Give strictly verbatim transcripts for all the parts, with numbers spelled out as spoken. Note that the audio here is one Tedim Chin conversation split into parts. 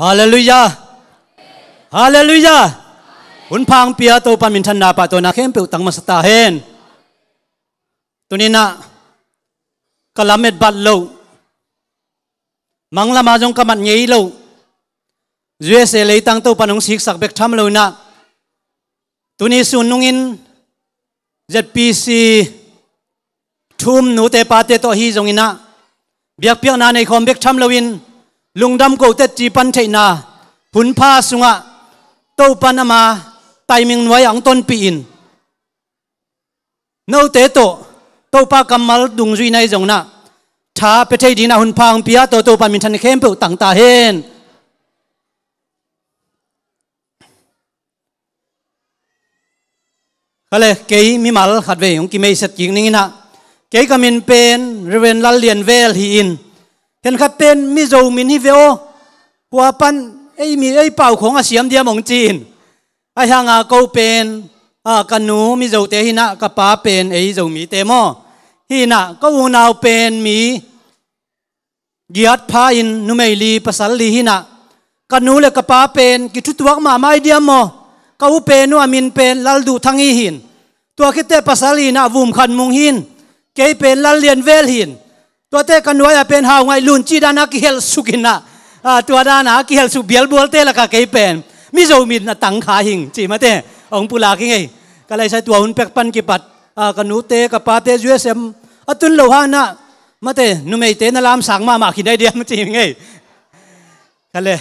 Halleluiah. Halleluiah. Hun pha hong pia Topa minthanna pahtawi na khempeuh tang masa ta hen. Tuni-in ah ka lamet bat loh, manglam ah zong ka mat ngei loh U S A leitang Topa in hong siksak bek tham lo-in ah, tuni sun nungin Z P C thu-um nute pate tawh ahi zongin ah, biakpiakna nei khawm bek tham loin, lungdam ko tetci pan theihna hun pha sungah Topa in ama timing nuai-ah hong tonpih in, note tawh Topa kammal dungzui na ahi zongin ah, tha pia thei dingin ah hun pha hong pia tawh Topa in minthan khempeuh tang ta hen. Ka le, kei mimal khat vei hong kimeiset kik ning in ah, kei ka min pen Reverend Lal Lian Vel hi-in, khenkhat pen Mizo min hi ve aw, hua pan ei mi ei pau khawng a siam diam hong ci-in, ahi hanga ko pen, a, ka nu Mizote hi-in ah, ka pa pen ei Zomite maw hi-in ah, ka unau pen mi giat pha-in numei li pasal li hi-in ah, ka nu le ka pa pen kithutuak mahmah hi diam maw? Ka u pen uh a min pen Lal Duh Thang hi-in, tua khit teh pasal hi-in ah Vum Khan Mung hi-in, kei pen Lal Lian Vel hi-in, tuate ka nuai-ah pen Hau Ngaih Lun cih dan a kihelh suk in ah, a, tua dan a kihelh suk bialbualte lakah kei pen Mizo min a tang kha hing ci mate, hong pulak hing ei. Ka laisai tua hun pek pan kipat, a, ka nute ka pate U S A a tun loh hangin ah, mate, numeite na lamsang mahmah khin ai diam ci hing ei. Ka le,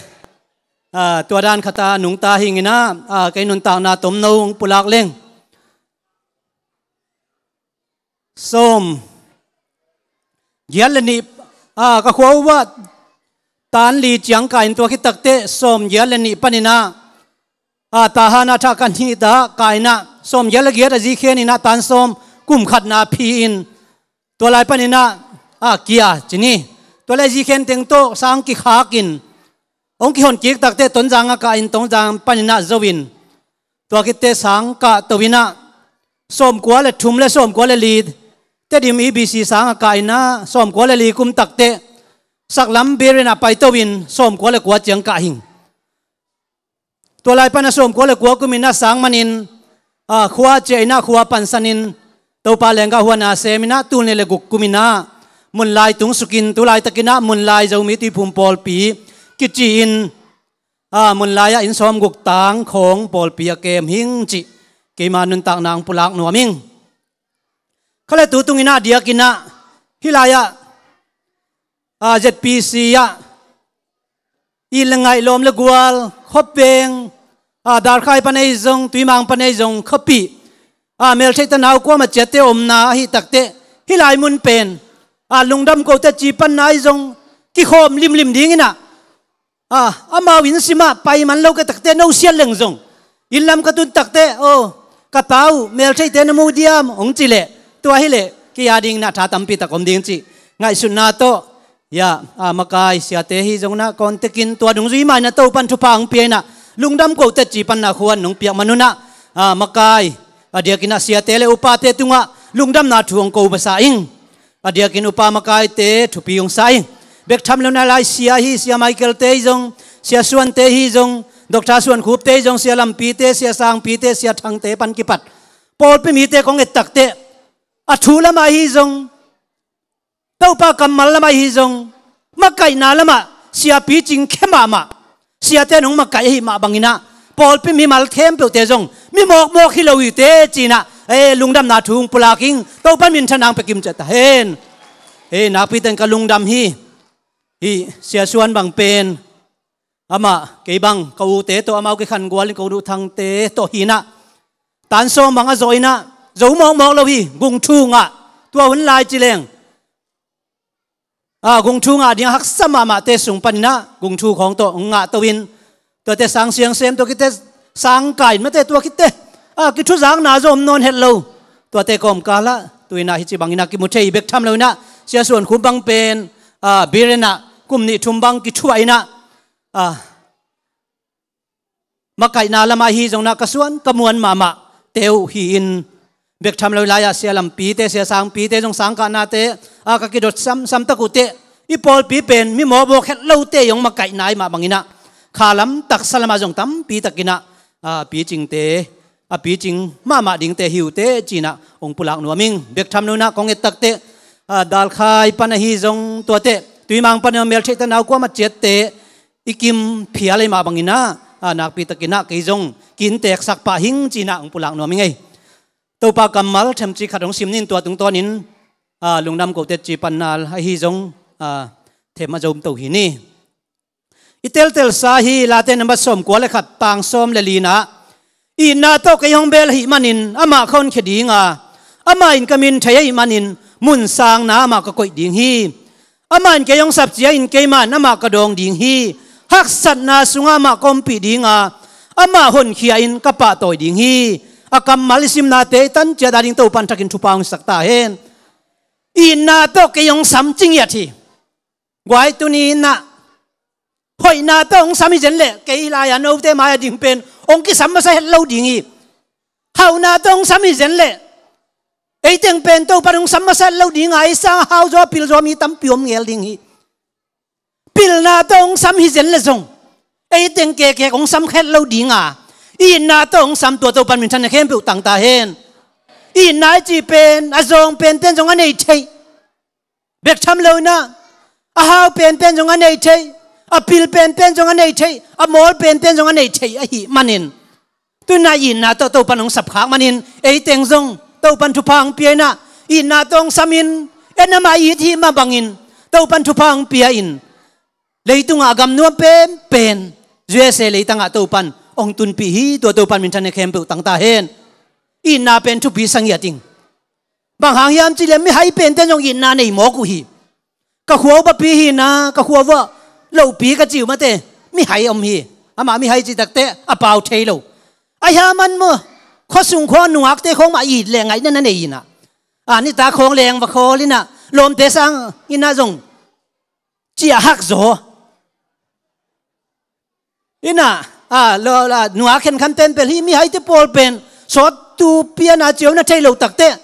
a, tua dan khat a nungta hing in ah, a, kei nuntakna tomno hong pulak leng. Sawm giat le nih, a, ka khua uh ah tan li ciang kah in, tua khit tak teh sawm giat le nih panin ah, a, Tahan ah thah ka hih tak kah in ah, sawm giat le giat a zi khen in ah tan sawm kum khatna phi in, tua lai panin ah, a, kia ci ni, tua lai zi khen teng tawh sang kikhak in, hong kihon kik tak teh Tonzang ah kah in, Tonzang panin ah zo in, tua khit teh sang kah to in ah, sawmkua le thum le sawmkua le li, Tedim E B C sang ah kah in ah, sawmkua le li kum tak teh Saklam Biren ah pai to in, sawmkua le kua ciang kah hing. Tua lai pan ah sawmkua le kua kum in ah sang manin, a, khua ciah in ah khua pansan in, Topa lenggah huan a sem in ah, tul nih le guk kum in ah Munlai tung suk in, tu laitak in ah Munlai Zomi Tuiphum Pawlpi kici in, a, Munlai ah inn sawmguk tang khawng pawlpi a kem hing cih keima nuntakna hong pulak nuam ing. Ka le, tu tung in ah diak in ah hih lai ah, a, Z P C ah it le ngaih, lawm le gual, khuaveng, a, Darkhai pan ahi zong, Tuimang pan ahi zong, khuapih, a, meltheihta nau kuamah ciatte omna ahi tak teh, hih lai mun pen, a, lungdam ko tetci panna ahi zong, kikhawm limlim ding in ah, a, amau inn sim ah pai man lo ka tak teh, no siat leng zong, inn lam ka tun tak teh, aw, ka ta uh, meltheihte na mu diam hong ci leh, tua hi leh kei a ding in ah tha tampi tak om ding cih ngaihsutna tawh, ya, a, makai siate hi zong in ah contact in, tua dungzui mah in ah Topa in thupha hong pia in ah, lungdam ko tetci panna khuan hong piak man un ah, a, makai, a diak in ah siate le upate tungah lungdamna thu hong ko masa ing. A diak in upa makaite thupi hong sa ing. Bek tham lo-in ah lai sia hi, Sia Michael-te hi zong, Sia Suan-te hi zong, Doctor Suan Khup-te hi zong, Sia Lampi-te, Sia Sangpi-te, Sia Thang-te pan kipat pawlpi mite kong et tak teh, a thu lamah hi zong, Topa kammal lamah hi zong, makaihna lamah siapi cingkhia mahmah, siate in hong makaih ahih mah bang in ah, pawlpi mimal khempeuhte zong mi mawkmawk hi lo hi teh ci in ah, e, lungdamna thu hong pulak ing. Topa in minthanna hong pia kim ciat ta hen. E, nakpi takin ka lungdam hi. Hih Sia Suan bang pen, amah kei bang ka ute tawh amau kikhan gual in, ka u Thang-te tawh hi in ah, tan sawm bang a zawh in ah, zo mawkmawk lo hi, gungthu ngah, tua hun lai ci leng, a, gungthu ngah ding a haksa mahmahte sung pan in ah gungthu khawng tawh hong ngah to in, tuate sang siang sem, tua khit teh sang kah in, mate, tua khit teh, a, kithuzakna zong om nawn het lo. Tuate kawmkal ah tu-in ah hih ci bang in ah kimu thei bek tham lo-in ah, Sia Suan Khup bang pen, a, Biren ah kum nih thum bang kithuah in ah, a, makaihna lamah hi zong in ah ka suan ka muan mahmahte uh hi-in, bek tham lo lai-ah Sia Lampi-te, Sia Sangpi-te zong sang kahnate, a, ka kidot samsam tak uh teh, i pawlpi pen mi mawkmawk het lote zong makaihna ahih mah bang in ah, kha lam taksa lamah zong tampi takinah, a, picingte, a picing mahmah dingte hi uh teh cinah hong pulak nuam ing. Bek tham lo inah kong et takteh, a, Dalkhai pan ahi zong tuateh Tuimang pan meltheihta nau kuamah ciatte i kim phial ei mah banginah, a, nakpi takinah kei zong ki-innteeksak pah hing cinah hong pulak nuam ing ei. Topa kammal themci khat hong sim ning, tua tungtawnin, a, lungdam kote ci panna ahi zong, a, them a zom to hi ni. I teltelsa hi Late number sawmkua le khat, tang sawm le linah, itna tawh kei hong bel ahih manin amah ka honkhia dinga, amah in ka min thei ahih manin mun sangna amah ka koih ding hi. Amah in kei hong sapcia in keimah in amah ka dawng ding hi. Haksatna sungah amah ka ompih dinga, amah honkhia in ka pahtawi ding hi. A kammal i simnate i tanciat ading Topan thakin thupha hong hisak ta hen. Itna tawh kei hong sam ci ngiat hi. Guai, tuni inah hoihna tawh hong sam hi zen leh kei lai-a note mai-a ding pen hong kisam masa het lo ding hi. Hauhna tawh hong sam hi zen leh ei teng pen Topan hong sam masa het lo dinga, ei sang a hau zaw a pil zaw mi tampi om ngel ding hi. Pilna tawh hong sam hi zen leh zong ei teng kekek hong sam het lo dinga, itna tawh hong sam tua Topan minthanna khempeuh tang ta hen. Itna i cih pen a zawng penpen zong a nei thei. Bek tham lo inah a hau penpen zong a nei thei, a pil penpen zong a nei thei, a mawl penpen zong a nei thei ahih manin, tu inah itna tawh Topan hong sapkhak manin ei teng zong Topan thupha hong pia inah, itna tawh hong samin, en amah it hih mah bangin Topan thupha hong pia in, leitungah a gamnuam penpen U S A leitangah Topan hong tunpih hi. Tua Topan minthanna khempeuh tang ta hen. Itna pen thupi sa ngiat ing. Bang hang hiam cih leh mihai pente zong itna nei mawk uh hi. Ka khua uh papi hi inah, ka khua uh ah lopi ka ci uh mate, mihai om hi. Amah mihai cih takteh a pau thei lo. Ahi hang man maw, khuasung khua nungakte khawng mah it leh ngaihna na nei inah, a, nitak khawng leng va khawl inah, lawmte sang inah zong ciah hak zaw. Inah, a, lo, a, nungak khenkhan penpen hih mihaite pawl pen sawttu piana ciau na thei lo takteh,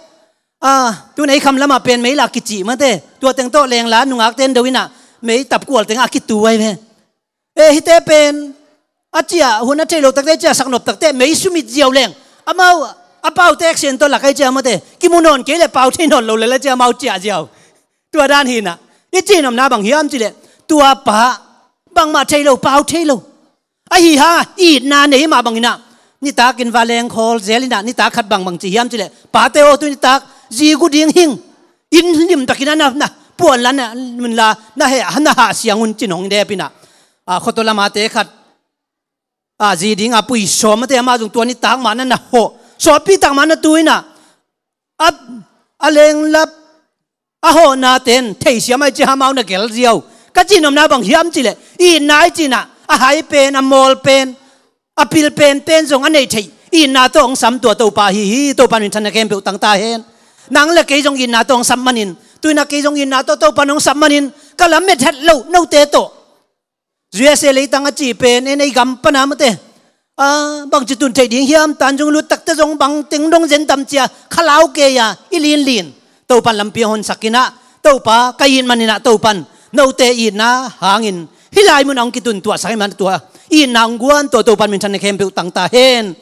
a, tun ei kham lamah pen mei la kicih mate, tua teng tawh lengla nungakte in do inah mei tapkual tengah a kitu ai ve. E, hihte pen a ciah hun a thei lo takteh, ciah sak nop takteh mei sumit ziau leng, amau a pau tek sen tawh lak ai ciah mate, kimu nawn kei leh pau thei nawn lo lel ai ciah amau ciah ziau. Tua dan hi inah, i cihnopna bang hiam cih leh tua pa bangmah thei lo, pau thei lo. Ahi hang itna nei mah bang inah, nitakin va leng khawl zel inah, nitak khat bangbang ci hiam cih leh, pate aw, tu nitak zi gu ding hing, inn limtakin a na, na puan la na, mun la na heh, na hah siang un ci-in hong dep inah, a, khuato lamate khat, a, zi dinga pui sawm mate, amah zong tua nitak mah na na hawh, sawtpi tak mah na tu inah, a, a lenglap a hawhna ten theisiam ai ciah amau na gel ziau. Ka cihnopna bang hiam cih leh, itna i cih inah a hai pen, a mawl pen, a pil penpen zong a nei thei, itna tawh hong sam tua Topa hi hi. Topan minthanna khempeuh tang ta hen. Nang le kei zong itna tawh hong sam manin, tu inah kei zong itna tawh Topan hong sam manin ka lamet het lo note tawh, U S A leitang a cih pen, en ei gam pana mate, a, bangci tun theih ding hiam, tan zong lut takteh zong bang teng dong zen tam cia khalau kei a i linlin Topan lampi a honsak inah, Topa ka it man inah Topan note itna hangin hih lai munah hong kitun tuahsak ahih man tua itna hong guan tua Topan minthanna khempeuh tang ta hen.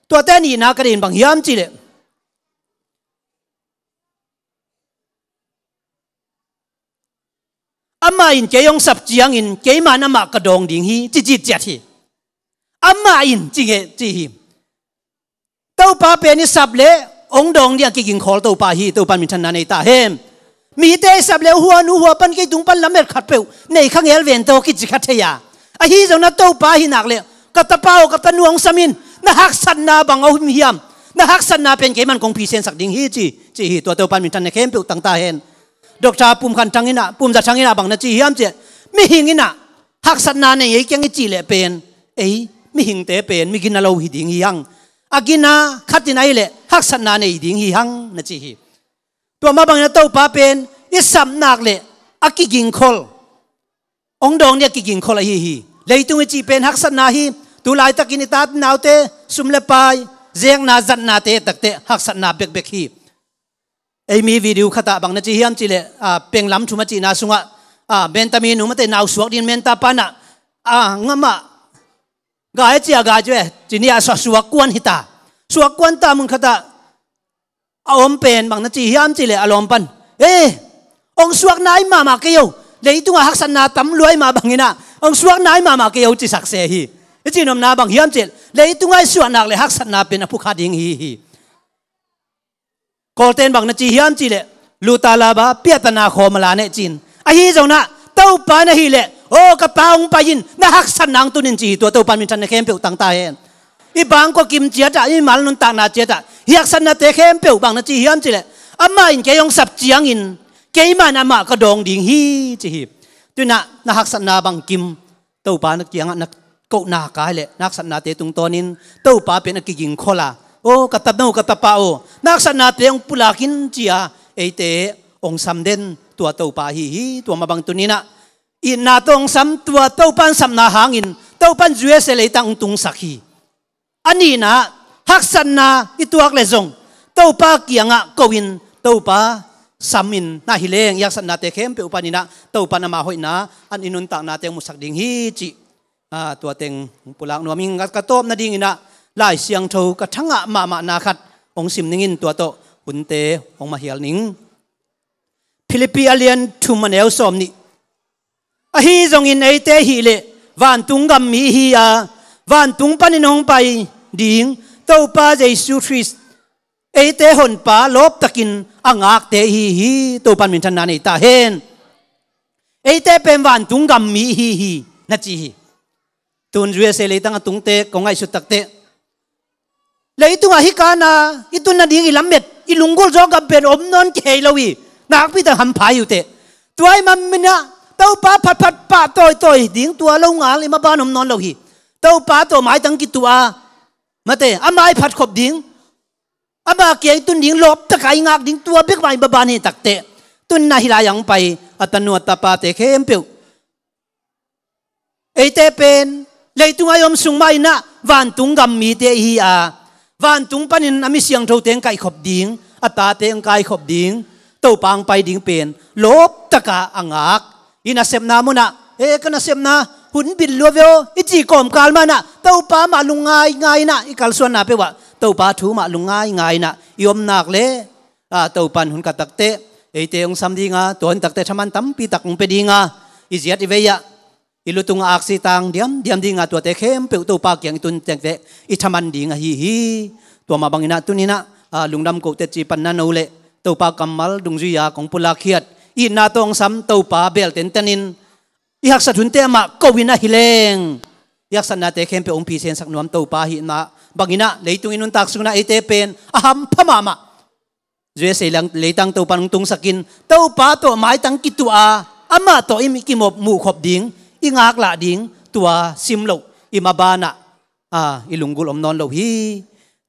Tuate in itna ka deih in bang hiam cih leh, amah in kei hong sap ciangin keimah in amah ka dawng ding hi, ci citciat hi. Amah in ci ngeh ci hi. Topa pen i sap leh hong dawng ding a kigingkhawl Topa hi. Topan minthanna nei ta hen. Mite i sap leh, hua nu hua pan, kei tung pan lamet khatpeuh nei kha ngel ven tawh kici kha thei a, ahi zongin Topa hi nak leh, ka tapa aw, ka tanu aw, hong sam in, na haksatna bang a om hiam, na haksatna pen keiman kong present sak ding hi, ci, ci hi. Tua Topan minthanna khempeuh tang ta hen. Doctor Pum Khan Thang inah, Pum Za Thang inah bang na ci hiam cih leh, mihing inah haksatna nei ei keng i cih leh pen, ei mihingte pen mi gina lo hi ding hi hang. A gina khat in ahih leh haksatna nei ding hi hang, na ci hi. Tua mah bangin Topa pen i sap nak leh a kigingkhawl, hong dawng ding a kigingkhawl ahi hi. Leitung i cih pen haksatna hi. Tu laitakin i tate naute sum le pai, zekna zatnate takteh haksatna bekbek hi. Ei mi video khatah bang na ci hiam cih leh, a, penglam thum a cihna sungah, a, mentami nu mate, nau suak dingin menta panah a ngam ah gai cia gai cia e, ci ni a suak, suak kuan hi ta. Suak kuan ta mun khat ah a om pen bang na ci hiam cih leh a lawm pan, "Eh, hong suak nai mahmah kei o, leitungah haksatna tam luai mah bangin ah hong suak nai mahmah kei o," ci sak se hi. I cih nopna bang hiam cih leh leitungah i suah nak leh haksatna pen a phukha ding hi hi. Kawlten bang na ci hiam cih leh, "Luta laba piatana khawm a la neh," ci-in. Ahi zongin ah Topa na hih leh, "Aw, ka pa hong pai in, na haksatna hong tun in," ci hi. Tua Topa in minthanna khempeuh tang ta hen. I bangkua kim ciat ah, i mimal nuntakna ciat ah, i haksatnate khempeuh bang na ci hiam cih leh, "Amah in kei hong sap ciangin keimah in amah ka dawng ding hi," ci hi. Tu-in ah na haksatna bangkim Topa na kiangah na kohna kai leh na haksatnate tungtawnin Topa pen a kigingkhol a, "Aw, ka tapa aw, ka tapa aw, na haksatnate hong pulak in," ci-a eite hong sam den tua Topa ahi hi. Tua mah bang tuni-in ah itna tawh hong sam tua Topa in sapna hangin Topa in U S A leitang hong tungsak hi. A nihna, haksatna i tuak leh zong Topa kiangah ko-in, Topa sam in, na hi leng i haksatnate khempeuh panin ah Topa in ama hoihna, a i nuntaknate hong musak ding hi cih, a, tua teng hong pulak nuam ing. Ka tawpna dingin ah Lai Siangtho ka thangah mahmahna khat hong sim ning in, tua tawh hunte hong mahial ning. Philippi a lian thum a neu sawmnih. Ahi zongin eite hih leh vantung gam mi hi a, vantung panin hong pai ding Topa Jesu Khrist, eite Honpa lawptakin a ngakte ihi hi. Topa in minthanna nei ta hen. Eite pen vantung gam mi ihi hi, na ci hi. Tun U S A leitang a tungte kong ngaihsut takteh, leitungah hih kana i tun nading i lamet, i lunggulh zaw gam pen om nawn kei lo hi. Nakpi tak hampha hi uh teh. Tua ahih manin ah Topa phatphat pah tawitawi ding, tua lo ngal i maban om nawn lo hi. Topa tawh maitang kituh a, mate, ama i phatkhop ding, ama kiang i tun ding, lawptaka i ngak ding, tua bek mah i maban hi takteh, tun ah hih lai-ah hong pai a tanu a tapate khempeuh, eite pen leitungah i om sung mah in ah vantung gam mite ihi a, vantung panin a mi siangthote hong kaihkhop ding, a tate hong kaikhop ding, Topa hong pai ding pen lawptaka a ngak. I nasepna munah, "Eh, ka nasepna hun bit lua ve aw," i cih kawmkal mah in ah Topa mah lungngai ngai in ah, i kalsuanna peuhah Topa thu mah lungngai ngai in ah i om nak leh, a, Topa in hun khat takteh eite hong sam ding a, tua hun takteh thaman tampi tak hong pia ding a, i ziat i vei ah i lu tungah aksi tang diamdiam ding a, tuate khempeuh Topa kiang i tun takteh i thaman ding ahi hi. Tua mah bangin ah tuni-in ah, a, lungdam kote ci panna no leh Topa kammal dungzui-a kong pulak khiat, itna tawh hong sam Topa bel tentenin i haksat hunte amah ko-in ahi leng, i haksatnate khempeuh hong pisen sak nuam Topa ahihna bangin ah, leitung i nuntak sungin ah eite pen a hampha mahmah, U S A leitang Topa in hong tungsakin, Topa tawh maitang kituh a, amah tawh i mi kimawh muhkhop ding, i ngaklah ding, tua sim loh i maban ah, a, i lunggulh om nawn lo hi.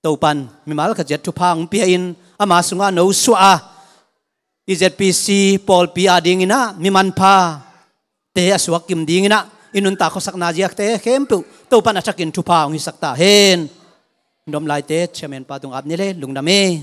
Topa in mimal khat ciat thupha hong pia-in, ama sungah no suah a, i Z P C pawlpi adingin ah mi manphate a suak kim dingin ah, i nuntak khuasakna ziate khempeuh Topa in a thakin thupha hong hisak ta hen. Dom laite, Chairman pa tung ap ni le, lungdam e.